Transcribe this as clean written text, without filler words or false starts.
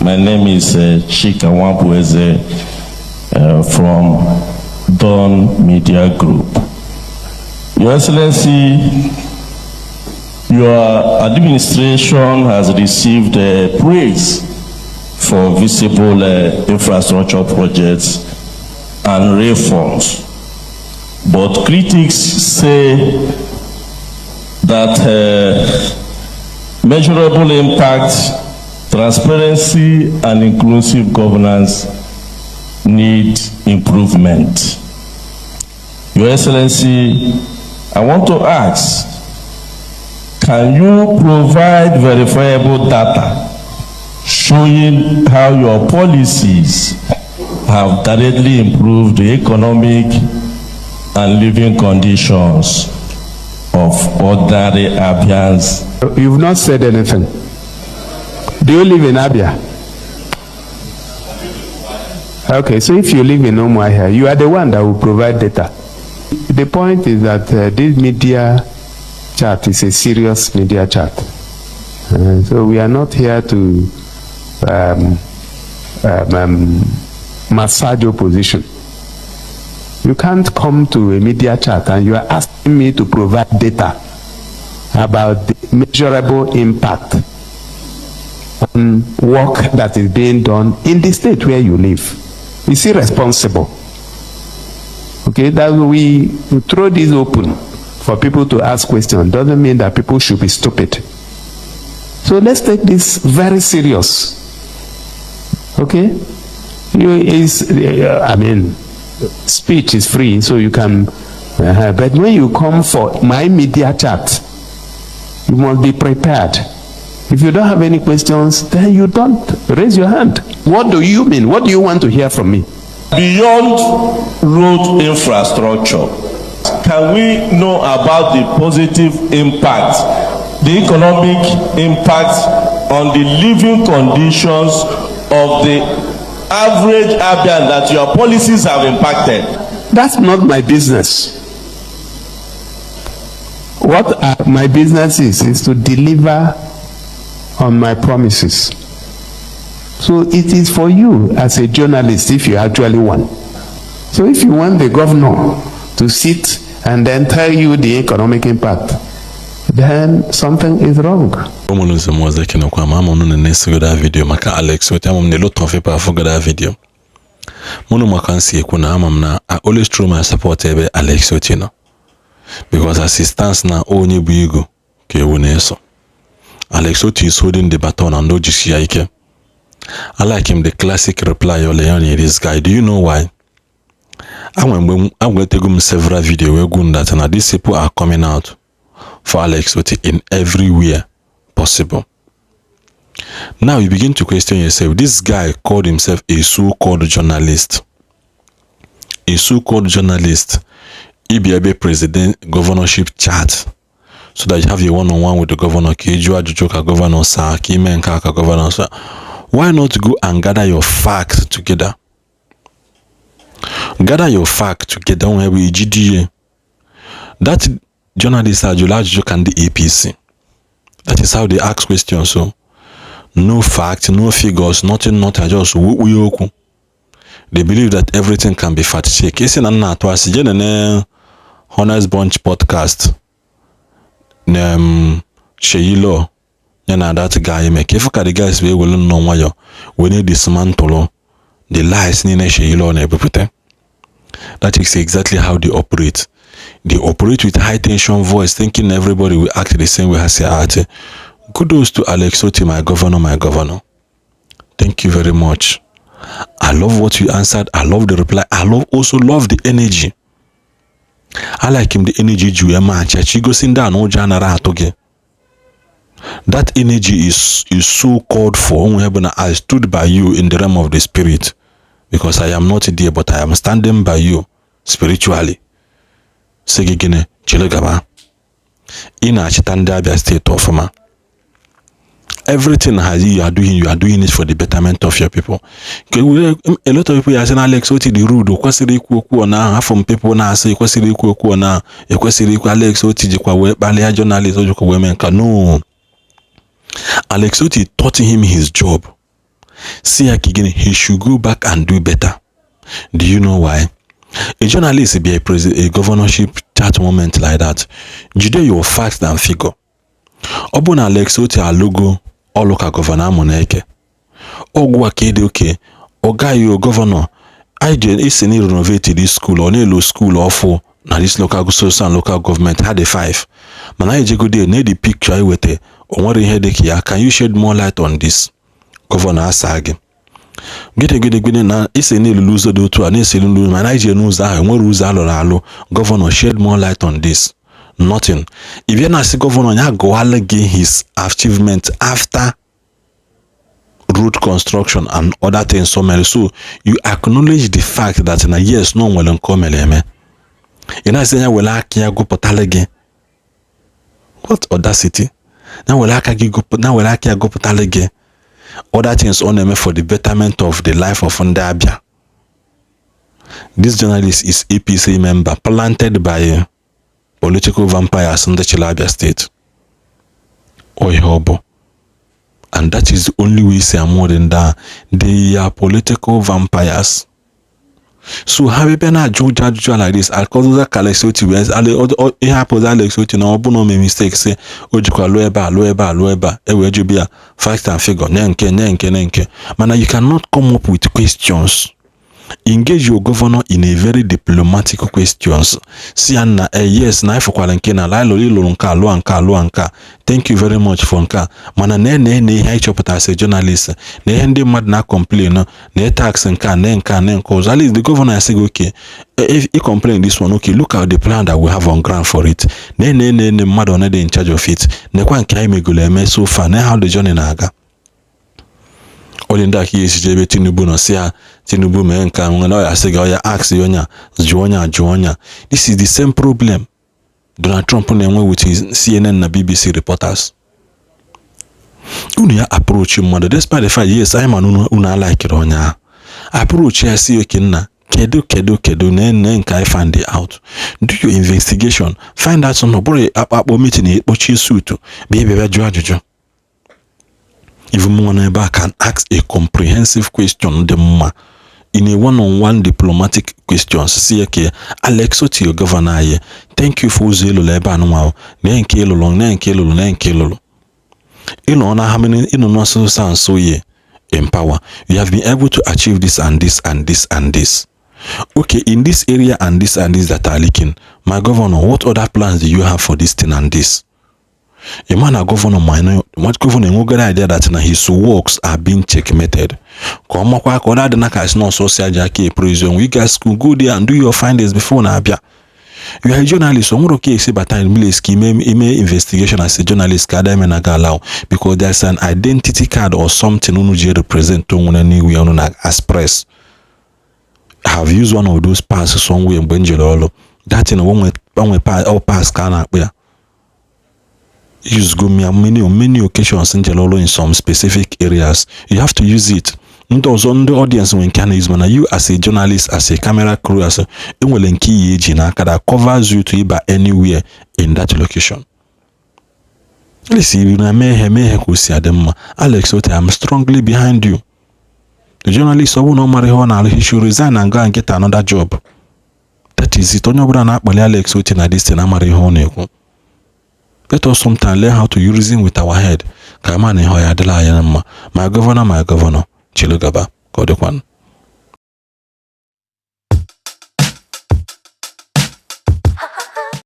My name is Chika Nwabueze from Dawn Media Group. Your Excellency, your administration has received praise for visible infrastructure projects and reforms. But critics say that measurable impact, transparency, and inclusive governance need improvement. Your Excellency, I want to ask, can you provide verifiable data showing how your policies have directly improved the economic and living conditions of ordinary Abians? You've not said anything. Do you live in Abia? Okay, so if you live in Umuahia, you are the one that will provide data. The point is that this media chat is a serious media chat. So we are not here to massage opposition. You can't come to a media chat and you are asking me to provide data about the measurable impact on work that is being done in the state where you live. It's irresponsible. Okay, that we throw this open for people to ask questions doesn't mean that people should be stupid. So let's take this very serious. Okay? You is I mean, speech is free, so you can. But when you come for my media chat, you must be prepared. If you don't have any questions, then you don't raise your hand. What do you mean? What do you want to hear from me? Beyond road infrastructure, can we know about the positive impact, the economic impact on the living conditions of the average Abian that your policies have impacted? That's not my business. What my business is to deliver on my promises. So it is for you as a journalist if you actually want. So if you want the governor to sit and then tell you the economic impact, then something is wrong. Ụmụnne m ọzọ, ekenekwa m. Ama unu na-esogoda video maka Alex Otti. Ama m na a lot of people afụgoda video mụnụ maka nsi ekwu na ama m na I always throw my support ebe Alex Otti nọ, because as it stands na onye bụ igu ka ewu na-eso. Alex Otti is holding the baton and o jisi ya ike. I like him, the classic reply ole ya nye this guy. Do you know why? Anwe mgbe agwetego m several video wee gwu that na these people are coming out for Alex Otti in everywhere possible. Now you begin to question yourself. This guy called himself a so-called journalist. A so-called journalist. Ibiabe president governorship chat so that you have a one-on-one with the governor, ka ị jụọ ajụjụ ka governor saa, ka ime nke a ka governor saa. Why not go and gather your facts together? Gather your facts together nwee ebe ijide ihe. That journalist ajụrụ ajụjụ ka ndị APC. That is how they ask questions. So no fact, no figures, nothing, nothing, just wukwu ya okwu. They believe that everything can be fact check. Isi na nna atụ asị, jee nene Honest Bunch podcast na Seyi Law ya na that guy eme ka ịfụ ka the guys wee welu nnọọ nwayọ wee na-dismantle the lies niile Seyi Law na-ebupụta. That is exactly how they operate. They operate with high tension voice, thinking everybody will act the same way as they act. Kudos to Alex Otti, my governor, my governor. Thank you very much. I love what you answered. I love the reply. I love also love the energy. I like him, the energy ji wee match chi gosi ndị a na ụjọ anara atụ gị. That energy is so called for. Onwe bụ na I stood by you in the realm of the spirit, because I am not there, but I am standing by you spiritually. Sị gị gịnị, chere gaba, ị na-achịta ndị Abia Steeti ọfụma. Everything has you are doing, you are doing it for the betterment of your people. A lot of people ya sị na Alex Otti dị rude, o kwesịrị ikwu okwu ọ na ahụ. From people na-asị ekwesịrị ikwu okwu ọ na ekwesịrị ikwu, Alex Otti jikwa wee kpalịa journalist, o jikwa wee mee nka. No, Alex Otti taught him his job. Si ya ka gịnị, he should go back and do better. Do you know why? A journalist be a governorship chat moment like that, jide your facts and figure. Ọ bụ na Alex Otti alụgo ọlụ ka governor Amuneke ọgwụ a ka ịdị oke ọ gaghị o. Governor, anyị je isi na renovate this school, ọ na-elu school ọfụ na this local social and local government ha dị 5, mana anyị ejegode na the picture anyị weta, o nwere ihe dị ka ya. Can you shed more light on this? Governor asa gị gịnị gịnị gịnị na isi na-elulu ụzọ dị otu a na-esi elulu, mana anyị ji n'ụzọ ahụ enwere ụzọ alụrụ alụ. Governor, shed more light on this. Nothing. Ị bịa na-asị governor ya gụwalụ gị his achievement after road construction and other things o mere. So you acknowledge the fact that na yes, na o nwere nke o mere eme. Ị na-asị ya were aka ya gụpụtalụ gị. What audacity! Na were aka gị, na were aka ya gụpụtalụ gị other things ọ na-eme for the betterment of the life of ndị Abia. This journalist is APC member planted by political vampires ndị chịrị Abia State. Ọ ihe ọ bụ, and that is the only way si amụọ ndị a. They are political vampires. So ha bịa na-ajụ ụjọ ajụjụ like this, akọzụza ka Alex Otti wee ihe hapụzi Alex Otti na ọ bụ na o mee mistake, sị o jikwa lụọ ebe a, lụọ ebe a, lụọ ebe a, e wee jụbịa ya fact and figure nye nke nye nke nye nke. Mana you cannot come up with questions. Engage your governor in a very diplomatic questions. Si ya na yes, na ịfụkwara nke na ala ịlụrụ, ịlụrụ nke a, lụọ nke a, lụọ nke a, thank you very much for nke a, mana na na na ihe anyị chọpụtara as a journalist na ihe ndị mmadụ na-complain na tax nke a na nke a na nke ọzọ. At least the governor asị gị, "Okay, if you complain this one, okay, look at the plan that we have on ground for it, na na na na mmadụ one dị in charge of it, nekwa nke anyị megolo eme so far, na how the journey na-aga." Ọ dị ndị aka ya esije ebe Tinubu nọ, si ya, "Tinubu, mee nke a." Nwere ọ ya asị gị, ọ ya ask ya, onye a jụọ, onye a jụọ, onye a. This is the same problem Donald Trump na-enwe with his CNN na BBC reporters. Unu ya approach mmadụ despite the fact, yes, anyị ma na unu alikiri onye ahụ. Approach ya, si, "Okay, nna, kedu kedu kedu na na nke I find it out?" Do your investigation, find out something. Ọ bụrụ akpakpọ meeting, ekpochie suit, bịa bịa jụọ ajụjụ. Even mụnwa nọ ebe a can ask a comprehensive question dị mma in a one-on-one diplomatic questions. Si ya ka, "Alex Otti, governor anyị, thank you for ụzọ ịlụrụ ebe a nụnwa, na nke ịlụrụ, na nke ịlụrụ, na nke ịlụrụ, ịnọ na how many, ịnọ na so so and so year in power, you have been able to achieve this and this and this and this. Okay, in this area and this and this that are leaking, my governor, what other plans do you have for this thing and this?" A man na governor might know what governor enwegoro idea that na his works are being checkmated, ka ọ makwa ka ọ na-adị na ka asị na ọsọ si aja aka epraise onwe. You guys could go there and do your findings before na abịa. You are a journalist. O nwere ka esi bata in place ka ime investigation as a journalist ka ada eme na ga allow, because there's an identity card or something unu ji represent onwe n'iwu ya unu na as press. Have used one of those pass somewhere mgbe m jere ọrụ. That thing onwe all pass ka a na-akpọ ya. Use go me many on many occasions m jere ọrụ in some specific areas. You have to use it. Ndị ọzọ, ndị audience nwere nke a na-use, mana you as a journalist, as a camera crew, as a enwere nke iyi eji n'aka that covers you to ịba anywhere in that location. Listen, na mee ihe, mee ihe ka o si adị mma. Alex Otti, I'm strongly behind you. The journalist, ọ bụrụ na ọ mara ihe ọ na-alụ, he should resign and go and get another job. That is it. Onye ọbụla na-akpali Alex Otti na this thing amara ihe ọ na-ekwu. Let us sometimes learn how to reason with our head, ka ama na ihe ọ ya adịla anyị na mma. My governor, my governor, chilu gaba ka ọ dịkwanụ.